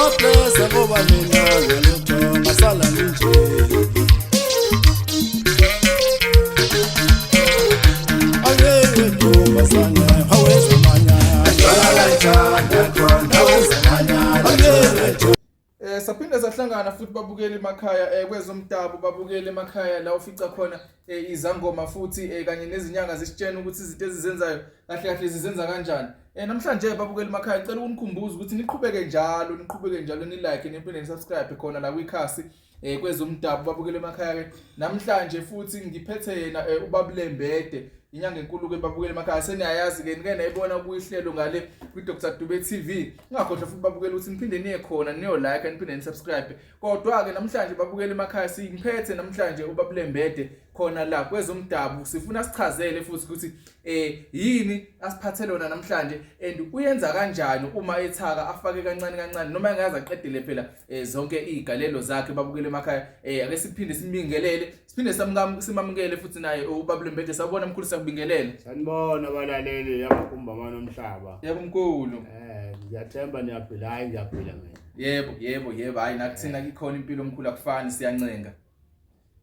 Ngizoblessa ngoba mina ngalutho ngasala nje. Ayewe ntombazane, awezamanya. Ayewe. Saphinde sahlangana futhi babukeli emakhaya kwezomdabu, babukeli emakhaya la ufica khona izangoma futhi kanye nezinyanga zisitshena ukuthi izinto ezizenzayo kahle kahle zizenza kanjani. Namhlanje babukeli emakhaya ngicela ukunikhumbuza ukuthi niqhubeke njalo, niqhubeke njalo ni like niphinde ni subscribe khona la kwikhasi kwezomdabu babukeli emakhaya ke. Namhlanje futhi ngiphethe yena uBabulembede, inyanga enkulu ke babukeli emakhaya. Seniyayazi ke, nike nayibona kuyihlelo ngale kwi Dr Dube TV. Ningakhohlwa futhi babukeli ukuthi niphinde niye khona niyo like niphinde ni subscribe. Kodwa ke namhlanje babukeli emakhaya singiphethe namhlanje uBabulembede khona la kwezomdabu, sifuna sichazele futhi ukuthi yini asiphathele yona namhlanje and uyenza kanjani uma ethaka afake kancane kancane noma engaze aqedele phela zonke izigalelo zakhe babukele emakhaya. Ake siphinde simbingelele, siphinde simamukele futhi naye uBabulembede. Sawubona mkhulu, siyakubingelela. Sanibona abalaleli yamakumbamano omhlaba. Yebo mkhulu. Ngiyathemba niyaphila. Hayi ngiyaphila mina. Yebo yebo yebo, hayi nakuthina ikhona impilo mkhulu, akufani, siyancenga.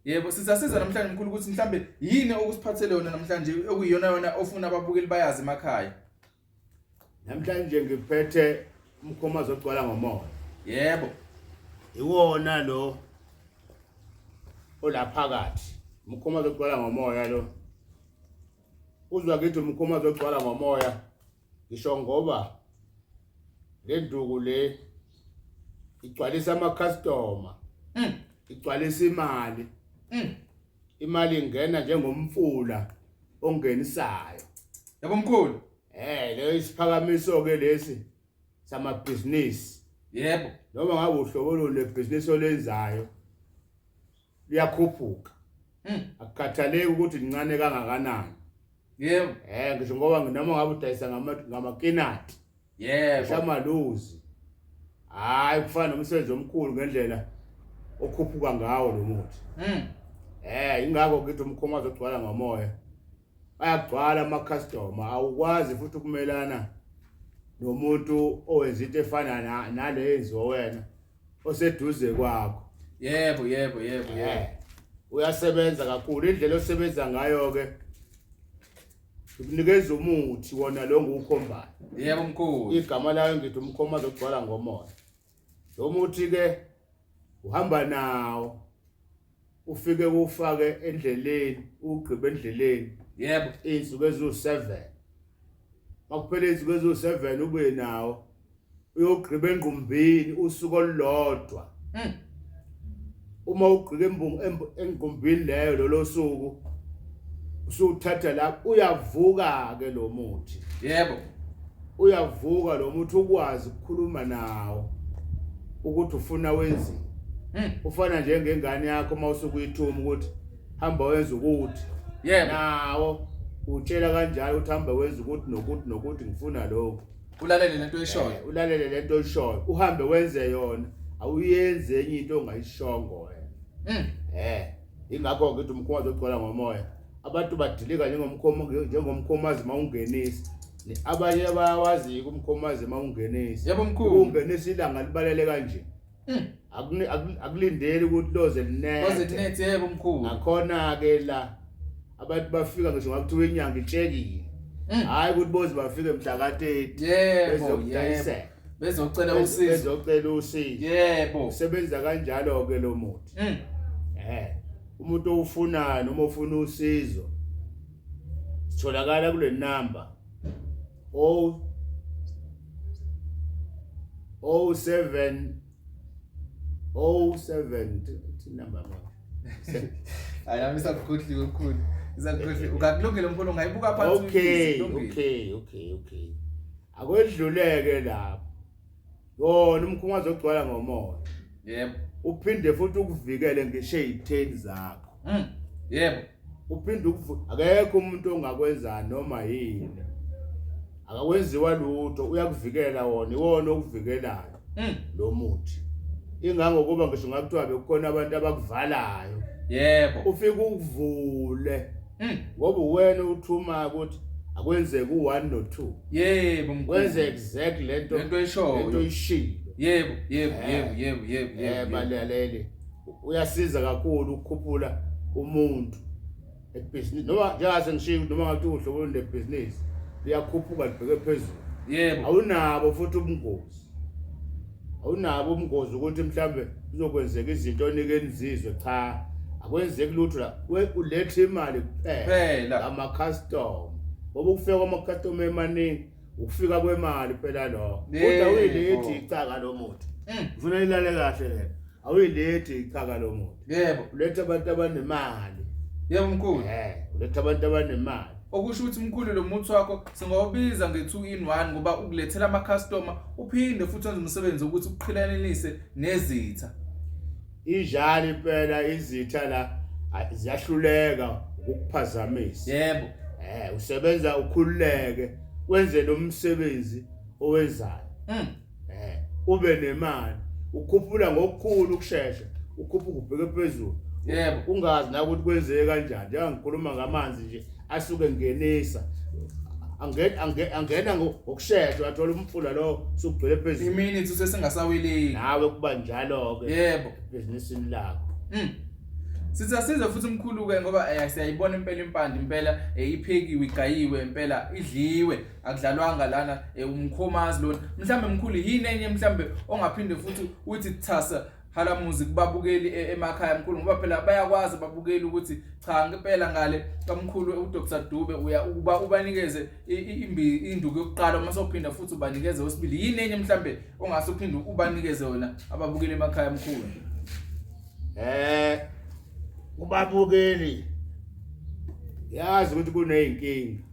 Yebo, sisasiza namhlanje mkhulu ukuthi mhlambe yini okusiphathele yona namhlanje okuyiyona yona ofuna ababukeli bayazi emakhaya. Namhlanje ngiphethe umkhomazi ogcwala ngomoya. Yebo. Iwona lo olaphakathi. Umkhomazi ogcwala ngomoya lo. Uzwa kithi umkhomazi ogcwala ngomoya ngisho ngoba le nduku le igcwalisa ama-customer. Igcwalisa imali. Imali ingena njengomfula ongenisayo. Yebo mkhulu. Leyo isiphakamiso ke lesi samabhizinisi. Yebo. Noma ngabe uhlobo lolu lebhizinisi olenzayo liyakhuphuka. Akukhathaleki ukuthi lincane kangakanani. Yebo. Ngisho ngoba noma ngabe udayisa ngamakinati. Yebo. Shamaluzi. Hayi kufana nomsebenzi omkhulu ngendlela okhuphuka ngawo lo muthi. Ingakho ngithi umkhomazi ogcwala ngomoya. Bayagcwala ama customer, awukwazi futhi ukumelana nomuntu owenza into efana nale yenziwa wena oseduze kwakho. Yebo yebo yebo yebo. Uyasebenza kakhulu indlela osebenza ngayo ke. Ukunikeza umuthi wona lo ngukhombayo. Yebo mkhulu. Igama layo ngithi umkhomazi ogcwala ngomoya. Lo muthi ke uhamba nawo ufike ufake endleleni, ugqibe endleleni. Yebo. Izinsuku eziwu7. Makuphela izinsuku eziwu7 ubuye nawo uyogqiba engqumbini usuku olulodwa. Uma ugqike engqumbini leyo lolo suku usuthatha la uyavuka ke lo muthi. Yebo. Uyavuka lo muthi ukwazi ukukhuluma nawo ukuthi ufuna wenzini. Ufana njengengane yakho uma usukuyithuma ukuthi hamba wenza ukuthi. Yebo. Nawo utshela kanjalo ukuthi hamba wenza ukuthi nokuthi nokuthi ngifuna lokho. Ulalele lento oyishoyo. Ulalele lento oyishoyo. Uhambe wenze yona. Awuyenzi enye into ongayishongo wena. Ingakho ngithi umkhomazi ogcwala ngomoya. Abantu badilika njengomkhomazi mawungenisa. Abanye bayawazi umkhomazi mawungenisa. Yebo mkhulu. Ungenisa ilanga libalele kanje. Akulindeli ukuthi loze linethe. Loze linethe, yebo mkhulu. Nakhona ke la abantu bafika ngisho ngakuthiwa inyanga itshekile. Hayi ukuthi boze bafike mhla ka-30. Yebo, Bezokudayisela. yebo. Bezocela usizo. Bezocela usizo. Yebo. Usebenza kanjalo ke lo muthi. Umuntu owufunayo noma ufuna usizo sitholakala kule number o o seven o seven number manje. Hayi nami isakukhohliwe mkhulu. Isakukhohliwe. Ungakulungile mkhulu, ungayibuka phansi. Okay, Kulungile. okay, okay, okay. Akwedluleke lapho. Yona umkhungazi ogcwala ngomoya. Yebo. Uphinde futhi ukuvikele ngisho ezitheni zakho. Yebo. Uphinde akekho umuntu ongakwenza noma yini. Akakwenziwa lutho, uyakuvikela wona, iwona okuvikelayo. Lo muthi. Ingangokuba ngisho ngakuthiwa bekukhona abantu abakuvalayo. Yebo. Ufike ukuvule. Ngoba uwena uthuma ukuthi akwenzeke u1 no2. Yebo, mkhulu. Wenze exactly lento Lento oyishoyo. Lento oyishilo. Yebo, yebo, yebo, yebo, yebo, yebo. Balaleli, uyasiza kakhulu ukukhuphula umuntu ebhizinisi noma njengase ngishiyo noma ngathi uhlobo lwebhizinisi liyakhuphuka libheke phezulu. Yebo. Awunabo futhi ubungozi. Awunabo ubungozi ukuthi mhlambe kuzokwenzeka izinto onike nizizwe cha. Akwenzeki lutho la. Uletha imali kuphela. Ama-customer. Ngoba ukufika kwama-customer emaningi ukufika kwemali phela lokho. Kodwa awuyilethi icaka lo muthi. Ngifuna ilale kahle lena. Awuyilethi icaka lo muthi. Yebo. Uletha abantu abanemali. Yebo mkhulu. Uletha abantu abanemali. Okusho ukuthi mkhulu lo muthi wakho singawubiza nge-2 in 1 ngoba ukulethela ama-customer uphinde futhi wenze umsebenzi wokuthi uqhelanise nezitha. Injalo impela izitha la ziyahluleka ukukuphazamisa. Yebo. Usebenza ukhululeke wenze lo msebenzi owenzayo. Ube nemali ukhuphula ngokukhulu ukushesha ukhuphuka ubheke phezulu. Yebo. Ungazi na ukuthi kwenzeke kanjani. Njengoba ngikhuluma ngamanzi nje asuke ngenisa angena ngokushesha wathola umfula lo usugcwele phezulu. Iminute usesingasaweleki. Nawe kuba njalo ke. Yebo. Ebhizinisini lakho. Sithi asize futhi mkhulu ke ngoba siyayibona impela impande impela iphekiwe igayiwe impela idliwe akudlalwanga lana umkhomazi lona. Mhlambe mkhulu yini enye mhlambe ongaphinde futhi uthi thasa halamuzi kubabukeli emakhaya mkhulu ngoba phela bayakwazi ababukeli ukuthi cha ngempela ngale kamkhulu uDr Dube uya ukuba ubanikeze induku yokuqala uma sophinda futhi ubanikeze wesibili. Yini enye mhlambe ongase uphinde ubanikeze yona ababukeli emakhaya mkhulu? Kubabukeli yazi ukuthi kuneyinkinga.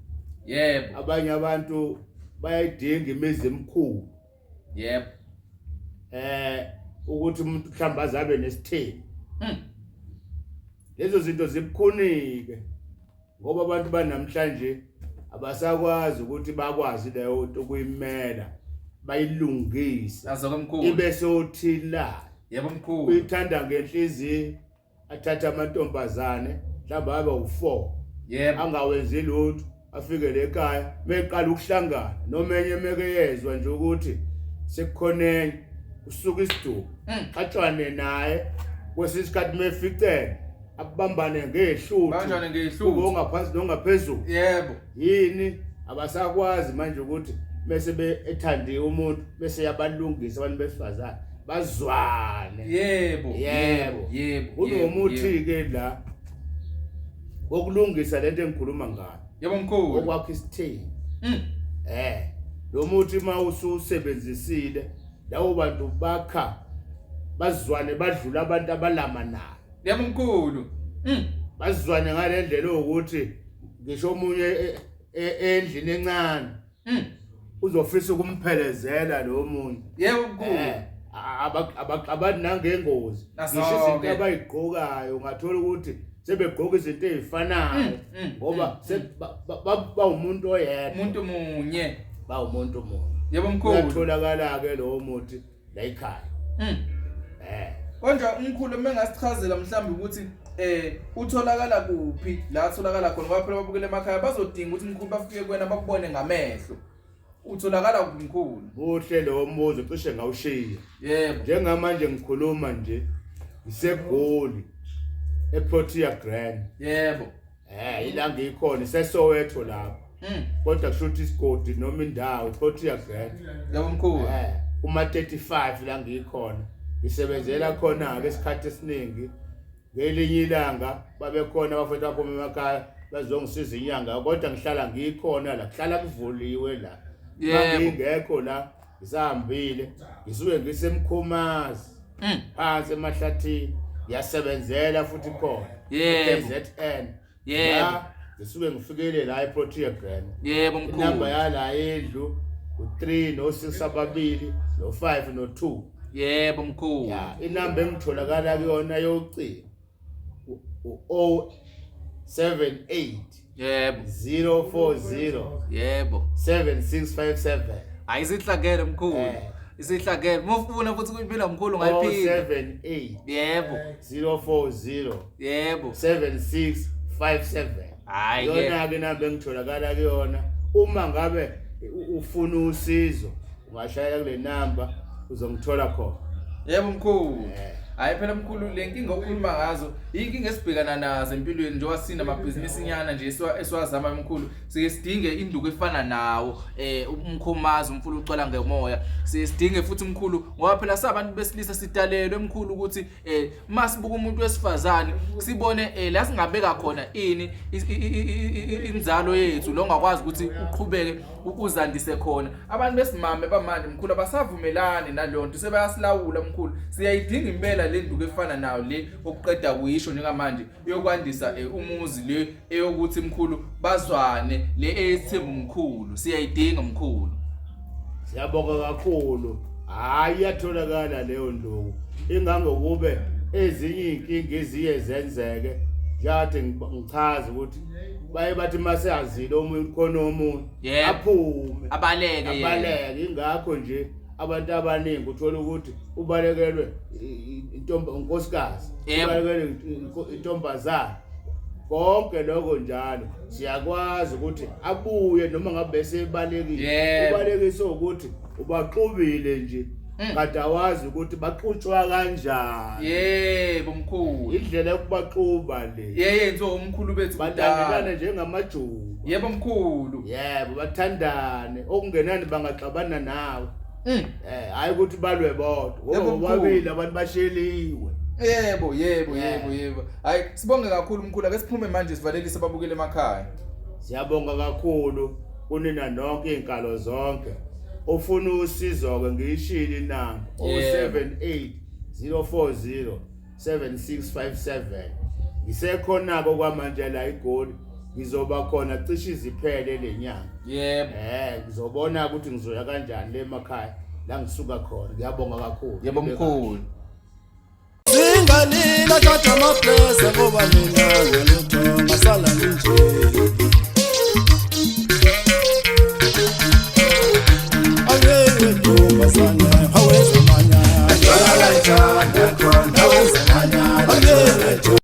Yebo. Abanye abantu bayayidinga imizi emikhulu. Yebo. Ukuthi umuntu mhlawumbe azabe nesithembu. Lezo zinto zibukhunike ngoba abantu banamhlanje abasakwazi ukuthi bakwazi leyo nto kuyimela bayilungise. Azoke mkhulu. Ibe sothila. Yebo mkhulu. Uyithanda ngenhliziyo athatha amantombazane mhlawumbe abe u4. Yebo. Angawenzi lutho afike le ekhaya meqala ukuhlangana noma enye meke yezwa nje ukuthi sekukhona usuka isidumo. Xatshwane naye kwesinye isikhathi meficene abambane ngehluthu. Banjane ngehluthu. Ongaphansi nongaphezulu. Yebo. Yini abasakwazi manje ukuthi bese ethandiwe umuntu bese yabalungisa abantu besifazane bazwane. Yebo. Yebo. Yebo. Kunomuthi ke la wokulungisa lento engikhuluma ngayo. Yebo mkhulu. Okwakho isithembu. Lo muthi uma ususebenzisile lawo bantu bakha bazwane badlula abantu abalamanayo. Yebo mkhulu. Bazwane ngalendlela ukuthi ngisho omunye endlini encane uzofisa ukumphelezela lo munye. Yebo mkhulu. Abaxabani nangengozi. Ngisho izinto abayigqokayo ungathola ukuthi sebegqoka izinto ezifanayo ngoba bawumuntu oyedwa. Umuntu munye. Bawumuntu munye. Yebo mkhulu. Uyatholakala ke lo muthi la ekhaya. Konje umkhulu mengasichazela mhlawumbe ukuthi utholakala kuphi la atholakala khona ngoba phela babukele emakhaya bazodinga ukuthi mkhulu bafike kuwena bakubone ngamehlo. Utholakala kuphi mkhulu? Muhle lo mbuzo cishe ngawushiya. Yebo. Njengamanje ngikhuluma nje ngiseGoli eProtea Grand. Yebo. Ila ngikhona iseSoweto lapho. Kodwa kusho ukuthi isigodi noma indawo Protea Grand. Yebo mkhulu. Uma 35 la ngikhona. Ngisebenzela khona ke isikhathi esiningi. Ngelinye ilanga babekhona abafowethu baphuma emakhaya bazongisiza inyanga kodwa ngihlala ngikhona la kuhlala kuvuliwe la. Ngingekho la ngisahambile ngisuke ngisemkhomazi. Phansi emahlathini ngiyasebenzela futhi khona. Yebo. KZN. Yebo. Ngisuke ngifikele la eProtea Grand. Yebo mkhulu. Inamba yala endlu u3 no6 ababili no5 no2. Yebo mkhulu. Ya, inamba engitholakala kuyona yocingo u078 Yebo. 040 Yebo. 7657. Hayi isihlakele mkhulu. Isihlakele. Mufuna futhi kuyiphila mkhulu ungayiphinda. 078 Yebo. 040 Yebo. 7657. Hayi ke. Yona ke inamba engitholakala kuyona. Uma ngabe ufuna usizo ungashayela kule namba. Uzongithola khona. Yebo mkhulu. Hayi phela mkhulu, le nkinga okhuluma ngazo inkinga esibhekana nazo empilweni njengoba sinamabhizinisi nyana nje esiwazama mkhulu, sike sidinge induku efana nawo umkhomazi, umfula ucwala ngemoya. Siye sidinge futhi mkhulu, ngoba phela sabantu besilisa sidalelwe mkhulu ukuthi masibuka umuntu wesifazane sibone la singabeka khona ini inzalo yethu, lo ongakwazi ukuthi uqhubeke uzandise khona. Abantu besimame bamanje mkhulu abasavumelani naleyo nto, sebayasilawula mkhulu. Siyayidinga impela le nduku efana nayo le okuqeda kuyisho njengamanje, yokwandisa umuzi, le eyokuthi mkhulu bazwane, le eyesithembu mkhulu, siyayidinga mkhulu. Siyabonga kakhulu. Hayi, iyatholakala leyo nduku, ingangokube ezinye iy'nkinga eziye zenzeke njengathi ngichaza ukuthi baye bathi maseyazile omunye khona omunye aphume abaleke yena. Abaleke. Ingakho nje abantu abaningi uthola ukuthi ubalekelwe unkosikazi, ubalekelwe intombazane, konke lokho njalo. Siyakwazi ukuthi abuye noma ngabe besebalekile. Ubalekise ukuthi ubaxubile nje, kade awazi ukuthi baxutshwa kanjani. Yebo mkhulu. Indlela yokubaxuba le Yeyenziwa umkhulu bethu kudala. Balandelane njengamajuba. Yebo mkhulu. Yebo, bathandane okungenani, bangaxabana nawe. Hayi ukuthi balwe bodwa. Yebo, mkhulu. Bobabili abantu basheliwe. Yebo. Yebo, hayi, sibonge kakhulu mkhulu. Ake siphume manje sivalelise ababukele emakhaya. Siyabonga kakhulu kunina nonke iy'nkalo zonke. Ufuna usizo-ke, ngiyishilo inamba, 078 040 7657. Ngisekhona-ke okwamanje la eGoli, ngizoba khona cishe iziphele le nyanga. Ngizobona ukuthi ngizoya kanjani le emakhaya la ngisuka khona. Ngiyabonga kakhulu. Yebo mkhulu. Zingalila thatha amaplesa ngoba mina ngalutho, ngasala nje. Ayewe ntombazana.